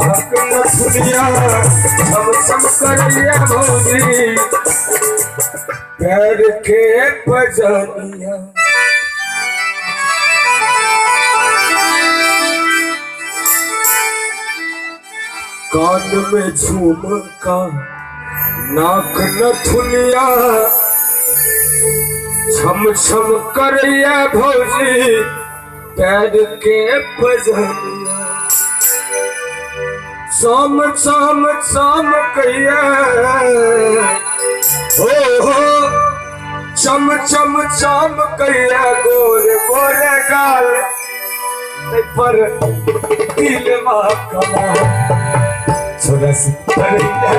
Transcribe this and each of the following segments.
नाक नथुनिया छम छम करैया भौजी पैर के पजनिया। कान में झुमका नाक नथुनिया छम छम करैया भौजी पैर के पजनिया। चम चम चम कैया हो हो चम चम चम कैया गोर गोर गाल पर दिलवा कमा छोरा सी करैया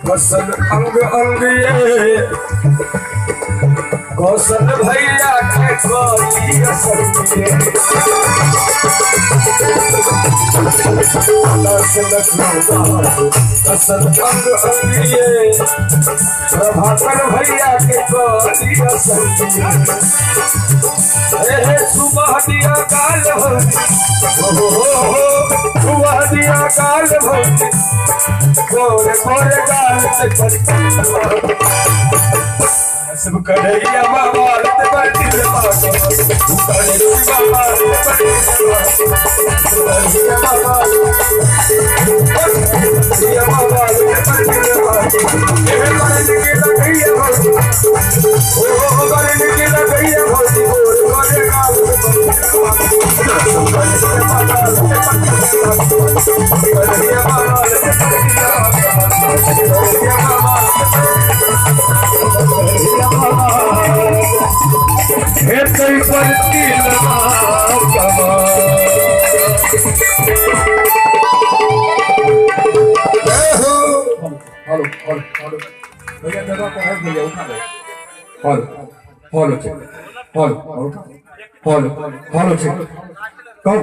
फसल अंग अंग ये कौशल भैया के कोई असर ये फसल अंग अंग ये प्रभाकर भैया के कोई असर ये सुबह दिया काल हो सुबह दिया काल भौजी गोरे गोरे गाल से सब करैया बाबा ते पर दिल बाबा करैया बाबा ते पर दिल बाबा करैया बाबा ते पर दिल बाबा ए करन के लगैया भौजी ओ करन के लगैया भौजी गोरे गोरे गाल से करैया बाबा हेलो हेलो भैया जगह पर है भैया उठा ले। Hello hello hello hello hello कब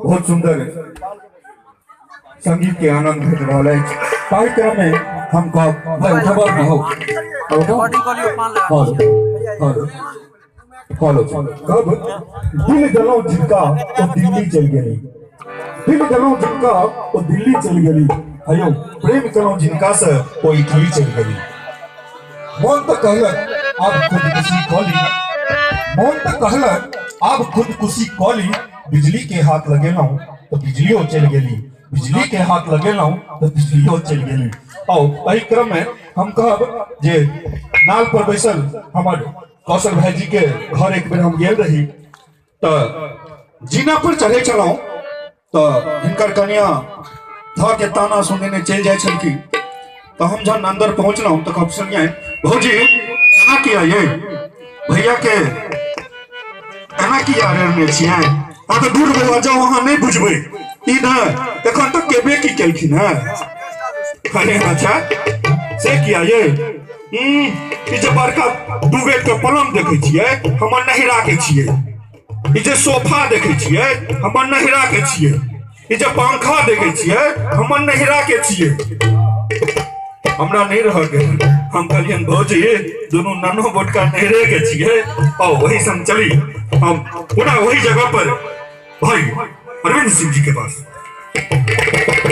बहुत सुंदर है संगीत के आनंद भेट रहा है। कार्यक्रम में हम कब भाई उठा ना हो हेलो हेलो कब दिल गलौ जिनका वो दिल्ली चल गई, दिल गलौ जिनका वो दिल्ली चल गई, हयो प्रेम करो जिनका से वो इटली चल गई। मन तो कहलक आप खुदकुशी कॉली, मन तो कहलक आप खुदकुशी कॉली, बिजली के हाथ लगेलौं तो बिजलियो चल गेली, बिजली के हाथ लगेलौं तो बिजलियो चल गेली। और एहि क्रम में हम कहब जे नाल पर बैसल हमर कौशल भाई जी के घर एक बेर हम गेल रही तो जीना पर चढ़े छलहुँ तो हिनकर कनिया ध के ताना सुनने चलि जाइ छलखिन। तो हम जहन अंदर पहुँचलहुँ तो कहब भौजी एना किया ये भैया के एना किया रहने छियै, अहाँ तऽ दूर बौआ जाउ अहाँ नहि बुझबै ई ने एखन तक केबे की केलखिन हेँ। अरे अच्छा से किया ये ई जे बड़का डुबेट के पलंग देखै छियै हमर नहिरा के छियै, ई जे सोफा देखै छियै हमर नहिरा के छियै, ई जे पंखा देखै छियै हमर नहिरा के छियै। हमरा नहीं रह गेल, हम कहलियनि भौजी दुनू नन्हो बोटका नहिरे के छियै। और वही से हम चली हम पुनः वही जगह पर भाई अरविंद सिंह जी के पास।